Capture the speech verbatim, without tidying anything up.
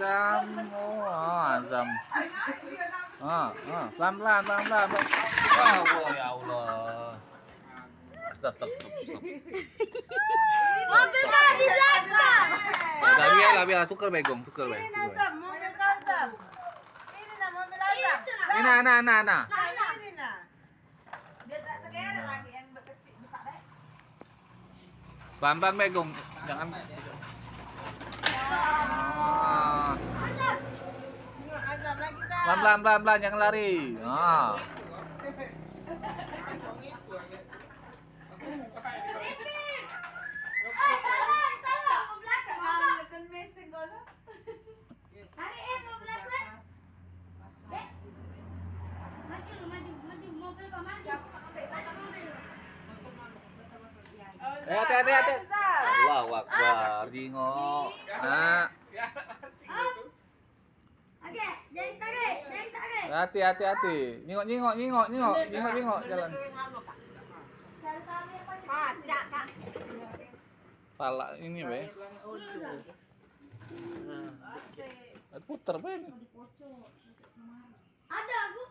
Azam, oh, Azam. Ah, ah, pelan-pelan, pelan-pelan, pelan. Ya Allah, ya Allah. Stop, stop, stop, stop. Mobil saya di belakang. Ya, dah, biarlah, biarlah. Tuker bae, Gong. Tuker bae, tuker bae. Ini nah, mobil Azam. Ini nah, mobil Azam. Ini nah, nah, nah, nah. Nah, ini nah. Biar tak tegerek lagi yang kecil besar deh. Pelan-pelan bae, Gong. Jangan. Ah. Azam lagi, Zam. Pelan-pelan, pelan-pelan, jangan lari. Ah. Tarik, eh, mau belakang. Eh, maju, maju, maju, mobil kau maju. Mobil. Eh, hati, hati, hati. Allahu Akbar, jingok. Nah. Oke, jangan tarik, jangan tarik. Hati, hati, hati. Nyingok, nyingok, nyingok, nyingok, nyingok, nyingok jalan. Pacak, Kak. Pala ini, weh. Puter, weh. Ada aku.